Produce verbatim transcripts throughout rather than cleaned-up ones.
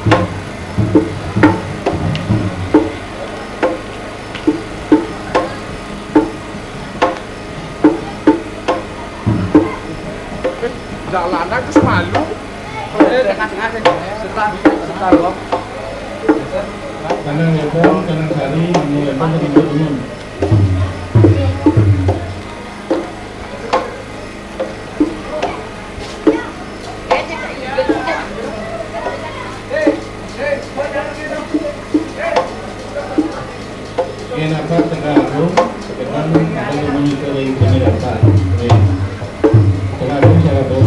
Jalanan terus malu. Eh, tengah-tengah deh. Setar, setar, Bang. Kanan Lepon, kanan Sari, ini Lepon, ini. Kenapa terganggu? Sekarang ada yang menyukai dari penyerapan. Terganggu, terganggu.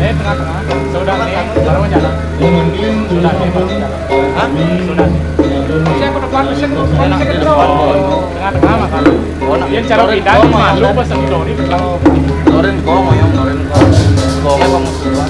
Eh, tengah-tengah. Sudah nih, baru jalan. Sudah nih, baru jalan. Hah? Sudah nih. Saya ke depan, saya ke depan, saya ke depan. Tengah-tengah makan. Dia cara pindah, malu pas lagi Dori. Dorin, gua mau yang Dorin, gua. Gua mau keluar.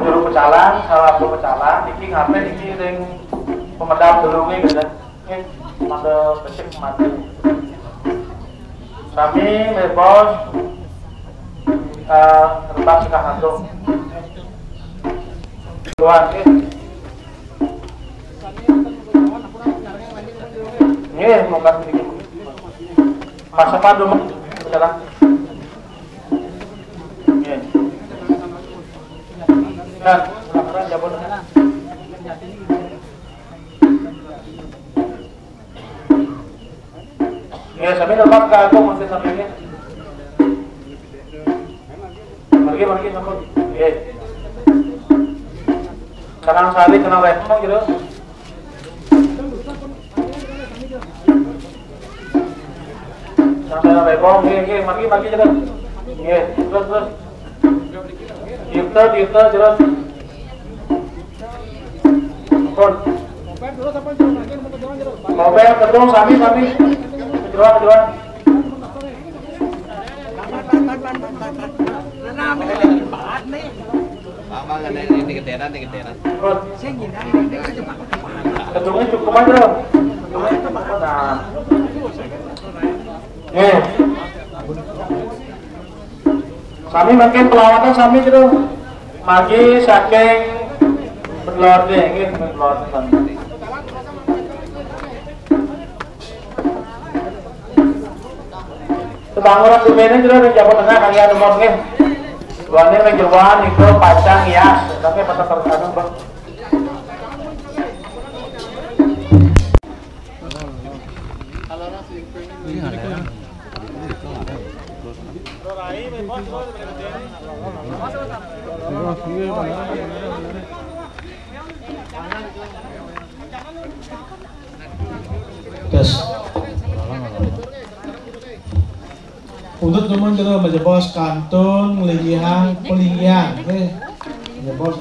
Juru pecalang, salah satu pecalang, niki ngapain niki ring pemedal dulu nih, gitu. Nggih, mangke becik mati. Sami, nggih, Bos. Eh, rebak Sekahatung. Duluan, nggih. Nggih, monggo niki. Pas apa dulu? Jalan. Nggih. Dan, laporan jabon. Ya, sambil lepas ke aku, masih sambil ini. Pergi, pergi, sampun. Nggih. Kenang Sari, kenang Remo gitu. Kenang Sari, Remo, nggih, nggih, pergi, pergi, gitu. Nggih, terus, terus. Tirta, Tirta, jelas. Ampun. Mobil gedung sami, sami. Jeroan, jeroan. Abang ada ini keteran, ini keteran. Terus. Gedungnya cukup aja. Gedungnya cukup. Nah. Nih. Sami mangkin pelawatan sami gitu. Mangkin saking Belorde, nggih, Belorde sami. Sebangunan di sini sudah di Jawa Tengah kalian umur, nggih. Duane ning jeroan niku pacang hias, tapi pas terus anu, Bang. Tes. Untuk teman kita baca bos kantun, linggihan, pelinggihan. Eh, baca bos.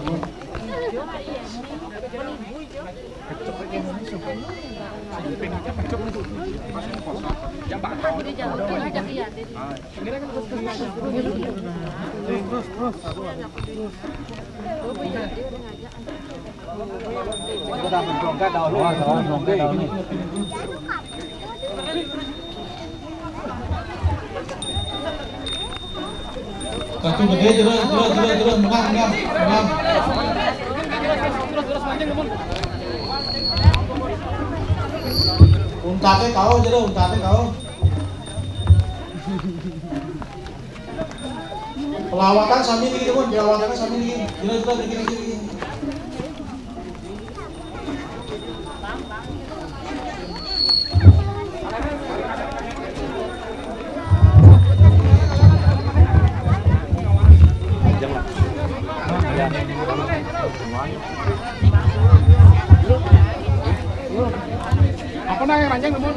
Kartu gede, terus, terus, terus, terus, menang, menang, menang. Untate kau aja deh, untate kau. Pelawatan sami niki, Bun, pelawatan sami niki. Jelas, jelas, niki, niki, niki. Apa nang yang ranjang, Bun?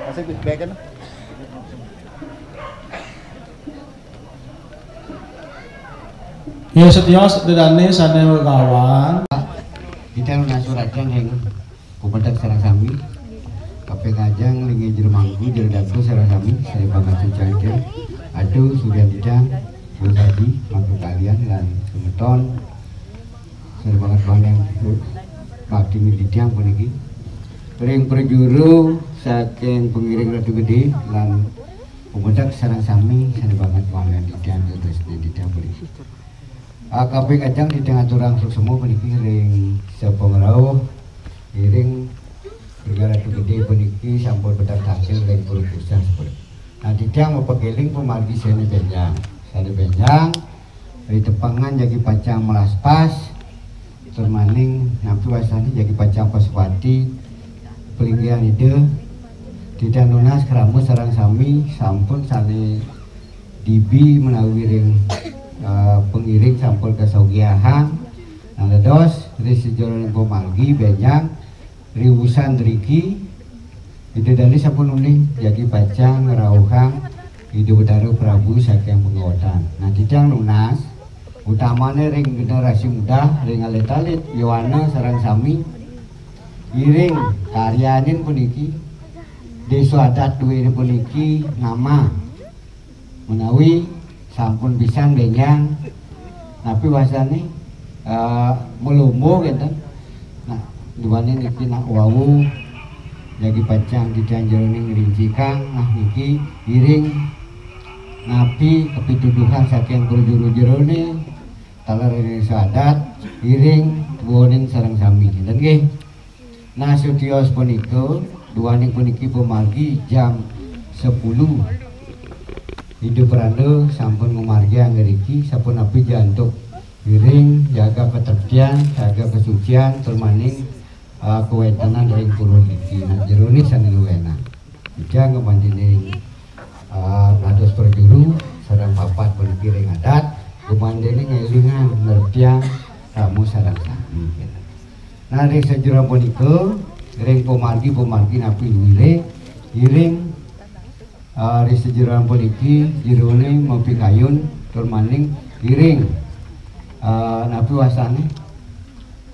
Masih feedback kan? Ya, setios dedane sane wegawan. Kita lunasuraken ring Pumedek sareng sami. Kaping ajeng ring jero mangku jero dago sareng sami, saya banget cangkir. Aduh, sudah tidak, Bu Haji, mangku kalian lan semeton. Saya banget banget bakti titiang puniki. Ring prajuru saking pengiring Ratu Gede lan pumedek sareng sami, saya banget banget titiang terus titiang puniki. Ah, kaping ajeng titiang aturang suksma puniki ring sapangrauh, ngiring Ratu Gede puniki sampun petang tangkil ring Purwokerto sampun. Nah, titiang mapakeling pamargi sane benjang. Sane benjang, ritepengan jagi pacang melaspas, tur maning nampi wasane jagi pacang pasupati, pelinggihan Ida, titiang nunas krama sareng sami, sampun sane dibi menawi ring, eh, pengiring sampun kasugihang. Nah, dados ri sajeroning pamargi benjang riwusan driki, Ida Dane sampun uning jagi pacang ngrauhang Ida Betara Prabu saking pangawatan. Nah, titiang nunas, utamane ring generasi muda, ring alit-alit yowana sareng sami, ngiring karyanin puniki, desa adat duwene puniki nama. Menawi sampun pisan benjang, napi wasane, eh, melumbo ngenten. Nah, duane niki nak wau jagi pacang titiang jeroning ngrincikang, nah niki iring napi kapituduhan saking prajuru jerone, taler ring sadat, iring tuonin sareng sami. Ngenten nggih. Nah, sutios punika, duaning puniki pamargi jam sepuluh. Ida Pranda sampun ngamargiang ngriki, sapunapi jantuk ngiring, jaga katreptian, jaga kasucian, tur maning, ah, kawentenan ring pura niki. Nah, jerone sane nuwena. Ija ngemandining, ah, dados prajuru, sareng papat puniki ring adat, ngemandining ngelingang, ngreptiang, tamu sareng sami. Nah, ring sajeroning punika, ring pamargi-pamargi napi luire, iring, ah, ring sajeroning puniki, jerone mapikayun, tur maning iring Eh, napi wastané?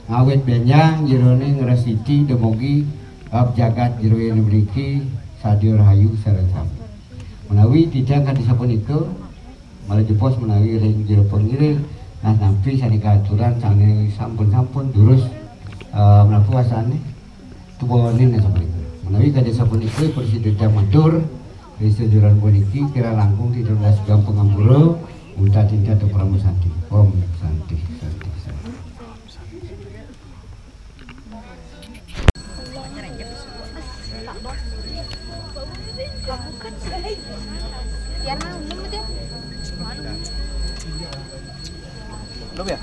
Ngawit bénjang jeroné ngresiki dumugi bab jagat jero mriki sadia rahayu sareng sami. Menawi titiang kadi sapunika, malih jebos menawi ring jero pangiring, nah, nampi sané kaaturan sané sampun-sampun durus, eh, menawi wastané tubawaning sapunika. Menawi kadi sapunika, prasida matur, ring sajeroning puniki kirang langkung titiang dados gampang ampura, untat-intat parama santi. Om santi, santi, santi. Belum ya?